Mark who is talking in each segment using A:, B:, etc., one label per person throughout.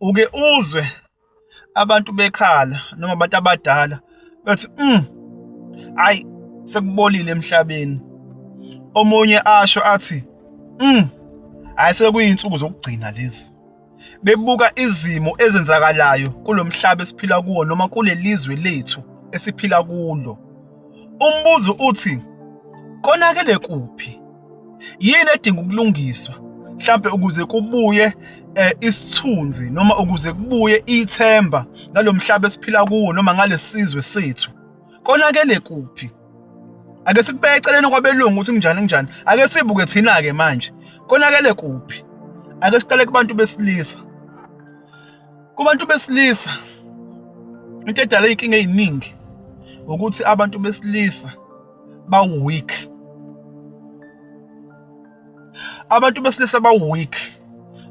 A: Uke uzwe abantu bekhala noma abantu abadala bethi hayi sekubolile emhlabeni. Omunye asho athi hayi sekuyinsuku zokugcina lezi. Bebuka izimo ezenzakalayo kulo mhlaba esiphila kuwo noma kulelizwe lethu esiphila kulo. Umbuzo uthi konakele kuphi? Yini edinga ukulungiswa mhlambe ukuze kubuye eh, isithunzi noma ukuze kubuye ithemba ngalomhlaba esiphila kuwo noma ngalesizwe sethu? Konakele kuphi? Ake sikubeke eceleni kwabelungu ukuthi kunjani kunjani. Ake sibuke thina-ke manje. Konakele kuphi? Ake siqale kubantu besilisa. Kubantu besilisa into edala iy'nkinga ey'ningi ukuthi abantu besilisa ba-weak. Abantu besilisa ba-weak.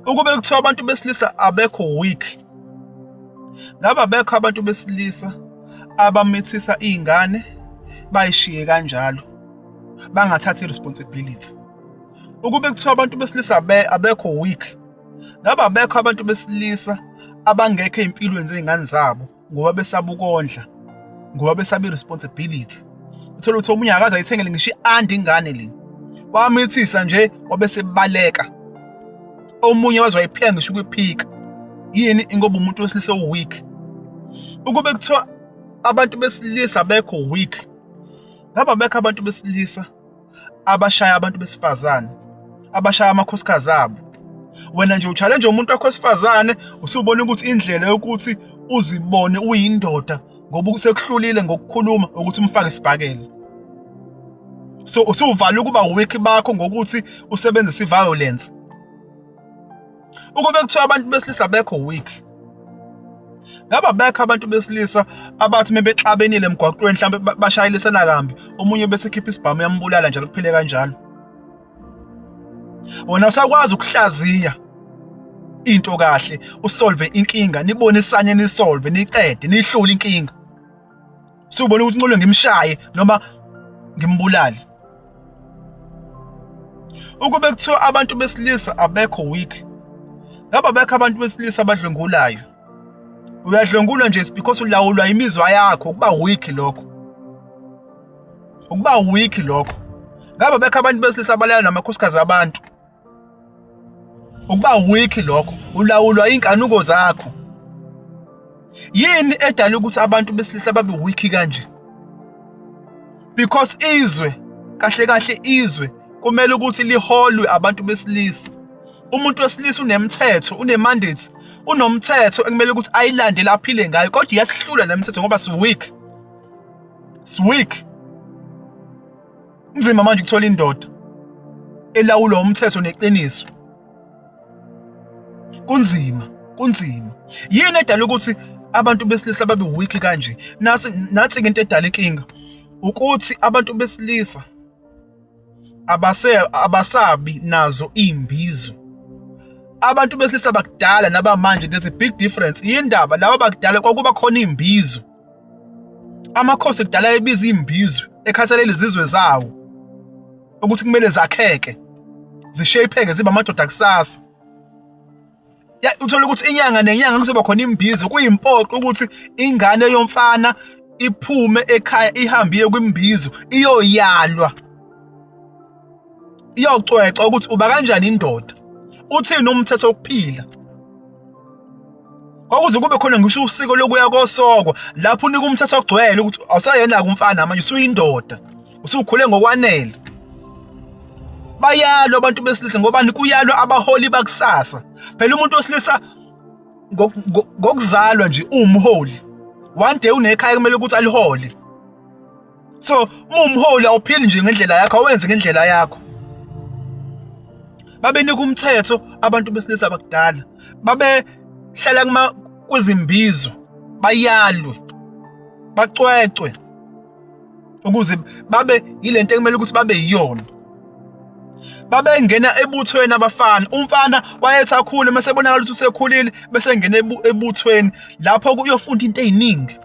A: Ukube kuthiwa abantu besilisa abekho weak, ngabe abekho abantu besilisa abamithisa iy'ngane bayishiye kanjalo bangathathi i-responsibility. Ukube kuthiwa abantu besilisa abekho weak, ngabe abekho abantu besilisa abangekho ey'mpilweni zey'ngane zabo ngoba besaba ukondla, ngoba besaba i-responsibility. Uthole ukuthi omunye akaze ayithengele ngisho i-andi ingane le, wamithisa nje wabe sebaleka. Omunye waze wayiphika ngisho ukuyiphika. Yini? Ingoba umuntu wesilisa u-weak. Ukube kuthiwa abantu besilisa abekho weak, ngabe abekho abantu besilisa abashaya abantu besifazane, abashaya amakhosikazi abo. Wena nje u-challenge umuntu wakho wesifazane, usubona ukuthi indlela yokuthi uzibone uyindoda ngoba sekuhlulile ngokukhuluma ukuthi umfake isibhakela. So usuvala ukuba weak bakho ngokuthi usebenzise i-violence. Ukube kuthiwa abantu besilisa bekho weak, ngabe abekho abantu besilisa abathi mebexabenile emgwaqweni mhlawumbe bashayelisana kambi, omunye bese khipha isibhamu uyambulala njalo kuphele kanjalo. Wena usakwazi ukuhlaziya into kahle, usolve inkinga, nibonisane nisolve, niqede, nihlule inkinga. Usubona ukuthi ngcono ngimshaye noma ngimbulale. Ukube kuthiwa abantu besilisa abekho weak, ngabe abekho abantu besilisa abadlwengulayo. Uyadlwengulwa nje because ulawulwa imizwa yakho, ukuba weak lokho. Ukuba weak lokho. Ngabe abekho abantu besilisa abalala namakhosikazi abantu. Ukuba weak lokho, ulawulwa inkanuko zakho. Yini edala ukuthi abantu besilisa babe weak kanje? Because izwe kahle kahle izwe kumele ukuthi liholwe abantu besilisa. Umuntu wesilisa unemithetho, une-mandate, unomthetho ekumele ukuthi ayilandele aphile ngayo, kodwa iyasihlula le mithetho ngoba si-weak. Si-weak. Kunzima manje ukuthola indoda elawulwa umthetho neqiniso. Kunzima, kunzima. Yini edala ukuthi abantu besilisa babe weak kanje? Nasi nansi into edala inkinga ukuthi abantu besilisa abase abasabi nazo imbizo. Abantu besilisa bakudala nabamanje there's a big difference. Yindaba laba bakudala kwakuba khona imbizo. Amakhosi kudala ebiza imbizo ekhathalela izizwe zawo ukuthi kumele zakheke zishapheke zibe amadoda kusasa. Ya uthola ukuthi inyanga nenyanga kuzoba khona imbizo, kuyimpoqo ukuthi ingane yomfana iphume ekhaya ihambe iye kwimbizo iyoyalwa, iyocwecwa ukuthi uba kanjani indoda, uthini umthetho wokuphila. Kwakuze kube khona ngisho usiko lokuya kosokwa lapho unika umthetho ogcwele ukuthi awusayena-ke umfana manje usuyindoda, usukhule ngokwanele. Bayalwa abantu besilisa ngobani? Kuyalwa abaholi bakusasa. Phela umuntu wesilisa ngokuzalwa nje uwumholi. One day unekhaya kumele ukuthi alihole. So uma umholi awuphili nje ngendlela yakho, awenze ngendlela yakho. Babenika umthetho abantu besilisa bakudala. Babehlala kuma kwezimbizo, bayalwe, bacwecwe ukuze babe yilento ekumele ukuthi babe yiyona. Babengena ebuthweni abafana. Umfana wayethi akhule mase ebonakala ukuthi usekhulile bese engena ebuthweni lapho uyofunda into eziningi.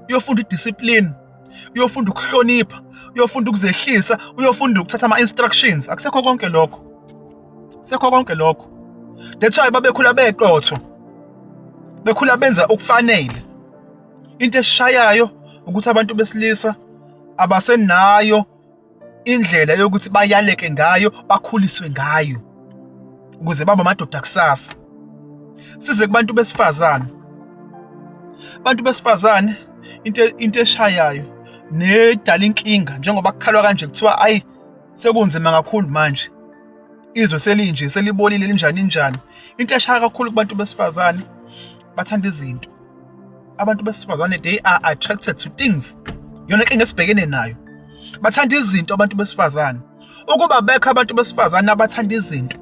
A: Uyofunda idiscipline, uyofunda ukuhlonipha, uyofunda ukuzehlisa, uyofunda ukuthatha ama-instructions. Akusekho konke lokho. Sekho konke lokho. That's why babekhula beqotho. Bekhula benza okufanele. Into eshayayo ukuthi abantu besilisa abasenayo indlela yokuthi bayaleke ngayo, bakhuliswe ngayo ukuze babe amadoda kusasa. Size kubantu besifazane. Abantu besifazane, into eshayayo nedala inkinga, njengoba kukhalwa kanje kuthiwa ayi, sekunzima kakhulu manje, izwe selinje, selibolile, linjani njani. Into eshaya kakhulu kubantu besifazane, bathanda izinto. Abantu besifazane, they are attracted to things. Yona inkinga esibhekene nayo, bathanda izinto abantu besifazane. Ukuba bekho abantu besifazane abathanda izinto,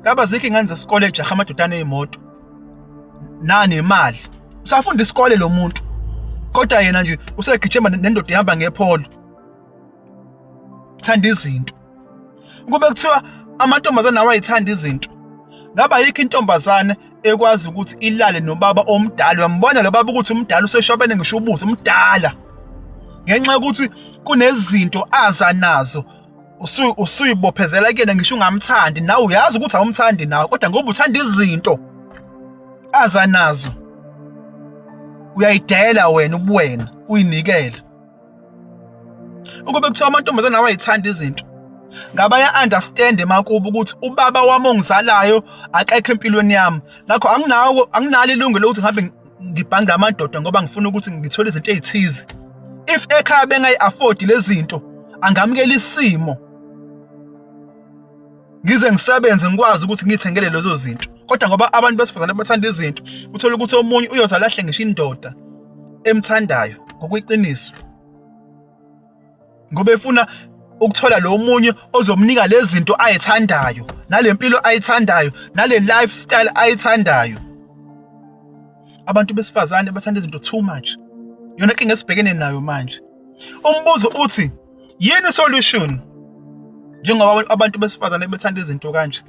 A: ngaba zikho ingane zesikole ejaha amadodana ey'moto nanemali. Usafunda isikole lo muntu, kodwa yena nje usegijima nendoda ihamba ngePolo. Thanda izinto. Kube kuthiwa amantombazane awayithanda izinto, ngaba yikho intombazane ekwazi ukuthi ilale nobaba omdala? Uyambona lo baba ukuthi umdala, useshwabene ngisho ubuso, umdala, ngenxa yokuthi kunezinto aza nazo. Usuyibophezela kuyena ngisho ungamthandi nawe, uyazi ukuthi awumthandi nawe, kodwa ngoba uthanda izinto aza nazo, uyayidela wena ubuwena, uyinikela. Ukube kuthiwa amantombazane awayithanda izinto, ngabe ya-understand emakubo ukuthi ubaba wami ongizalayo akekho empilweni yami, ngakho anginawo, anginalo ilungelo lokuthi ngihambe ngibhange amadoda ngoba ngifuna ukuthi ngithole izinto ey'thize. If ekhaya bengayi-afford lezi zinto, angamukela isimo, ngize ngisebenze ngikwazi ukuthi ngiyithengele lezo zinto. Kodwa ngoba abantu besifazane bathanda izinto, uthole ukuthi omunye uyoze alahle ngisho indoda emthandayo ngokweqiniso, ngoba efuna ukuthola lo munye ozomnika lezi zinto ayithandayo, nale mpilo ayithandayo, nale lifestyle ayithandayo. Abantu besifazane bathanda izinto too much. Yona inkinga esibhekene nayo manje. Umbuzo uthi, yini solution njengoba abantu besifazane bethanda izinto kanje?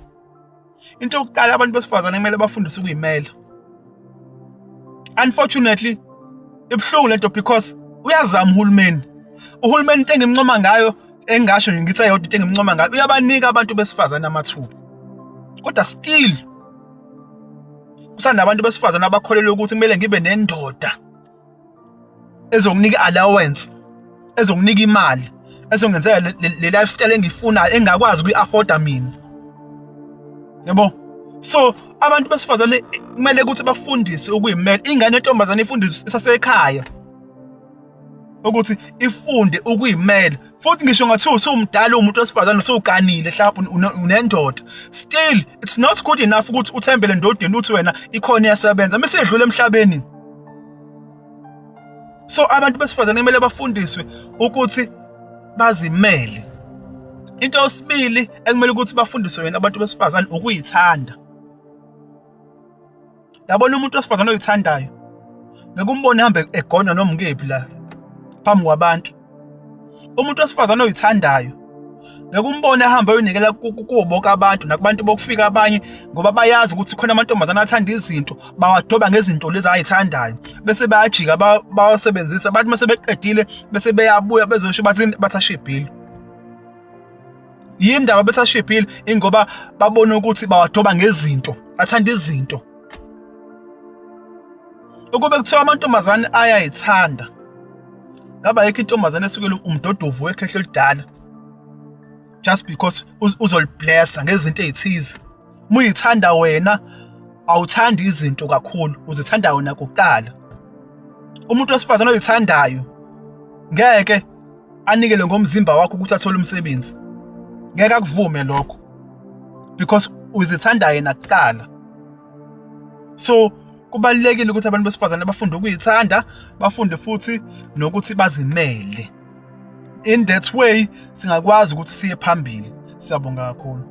A: Into yokuqala, abantu besifazane kumele bafundiswe ukuyimela. Unfortunately, ibuhlungu lento because uyazama uhulumeni. Uhulumeni, into engimncoma ngayo, engingasho nje ngithi ayodwa into engimncoma ngayo, uyabanika abantu besifazane amathuba, kodwa still kusanabantu besifazane abakholelwa ukuthi kumele ngibe nendoda ezonginika allowance, ezonginika imali, ezongenzela le lifestyle engiyifunayo, engakwazi ukuyi-afforda mina, yabo. So abantu besifazane kumele ukuthi bafundiswe ukuyimela. Ingane yentombazane ifundiswe isasekhaya ukuthi ifunde ukuyimela. Futhi ngisho ngathiwa usumdala, umuntu wesifazane, usuganile, mhlawumbe unendoda, still it's not good enough ukuthi uthembele endodeni, uthi wena ikhona iyasebenza mase idlula emhlabeni. So abantu besifazane kumele bafundiswe ukuthi bazimele. Into yesibili ekumele ukuthi bafundiswe yona abantu besifazane ukuyithanda. Yabona, umuntu wesifazane oyithandayo ngeke umbone ehambe egonywa noma ukephi la phambi kwabantu. Umuntu wesifazane oyithandayo ngeke umbone ahambe ayonikela kubo bonke abantu nakubantu bokufika abanye, ngoba bayazi ukuthi khona amantombazane athanda izinto, bawadoba ngezinto lezi ayithandayo, bese bayajika bawasebenzisa. Bathi mase beqedile, bese beyabuya bezosho bathi bathashibhile. Yini ndaba bethashibhile? Ingoba babona ukuthi bawadoba ngezinto, athanda izinto. Ukube kuthiwa amantombazane ayayithanda, ngaba yikho intombazane esukela umdodovu wekhehla elidala just because uzoliblessa ngezinto ezithize. Uma uyithanda wena, awuthandi izinto kakhulu, uzithanda wena kuqala. Umuntu wesifazane oyithandayo ngeke anikele ngomzimba wakho ukuthi athole umsebenzi, ngeke akuvume lokho because uzithanda yena kuqala. So kubalulekile ukuthi abantu besifazane bafunde ukuyithanda, bafunde futhi nokuthi bazimele. In that way singakwazi ukuthi siye phambili. Siyabonga kakhulu.